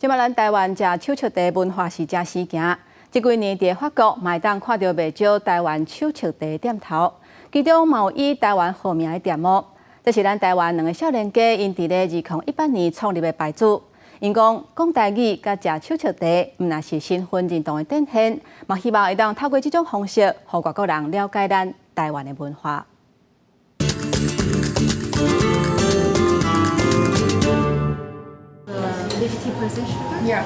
這擺咱台灣食手粟茶文化是誠時行，這幾年佇法國嘛會當看著袂少台灣手粟茶店頭，其中嘛有以台灣號名的店哦。這是咱台灣兩个少年家𪜶佇咧2018年創立的牌子。𪜶講講台語佮食手粟茶，毋但是身份認同的展現，嘛希望會當透過這種方式，予外國人了解咱台灣的文化。 Yeah.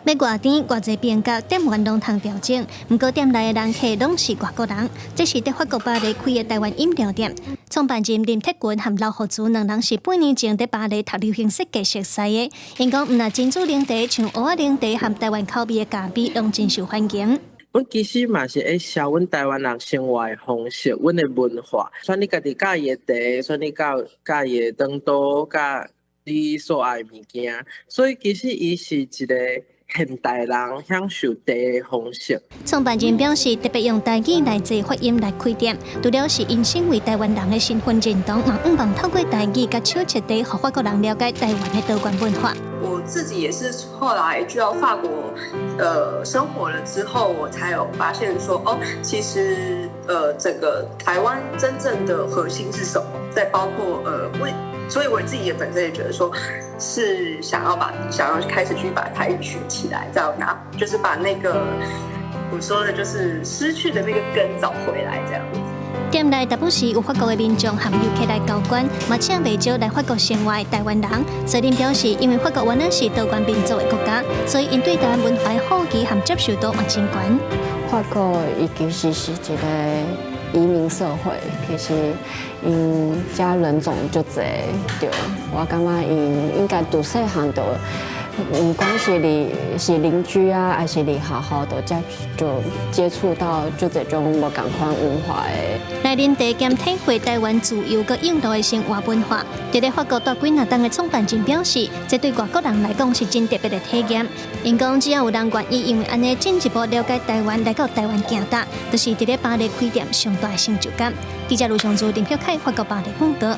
欲偌甜偌濟冰角，店員攏通調整。毋過店內的人客攏是外國人。這是佇法國巴黎開的台灣飲料店，創辦人林鐵群和劉福慈兩人是8年前佇巴黎讀流行設計熟似的。𪜶講，毋但珍珠奶茶，像芋仔奶茶和台灣口味的咖啡，攏真受歡迎。阮其實嘛是會銷阮台灣人生活的方式，阮的文化，選你家己佮意的茶，選你佮意的腸道，佮你所愛的物件，所以其實伊是一個現代人享受茶的方式。創辦人表示，特別用台語來做發音來開店，除了是𪜶身為台灣人的身份認同，嘛向望透過台語佮手粟茶，予法國人了解台灣的多元文化。我自己也是後來去到法國，生活了之後，我才有發現說，哦，其實，整個台灣真正的核心是什麼？再包括，為，所以我自己也本身也覺得說，是想要開始去把台語學起來，這樣拿，就是把那個我說的，就是失去的那個根找回來，這樣子。店內大部分是有法國的民眾和遊客來交關，嘛請袂少來法國生活的台灣人。所以表示，因為法國原來是多元民族的國家，所以𪜶對台灣文化的好奇和接受度嘛真懸。法國伊其實是一個移民社會，其實𪜶遮人種足濟，對，我感覺𪜶應該佇細漢就，毋管是佇是鄰居啊，還是佇學校，都接觸到足濟種無仝款文化的。來啉茶兼體會台灣自由佮印度的生活文化。佇咧法國蹛幾若冬的創辦人表示，這對外國人來講是真特別的體驗。𪜶講，只要有人願意因為按呢進一步了解台灣，來到台灣行踏，就是佇咧巴黎開店上大的成就感。記者盧尚珠、林曉凱，法國巴黎報導。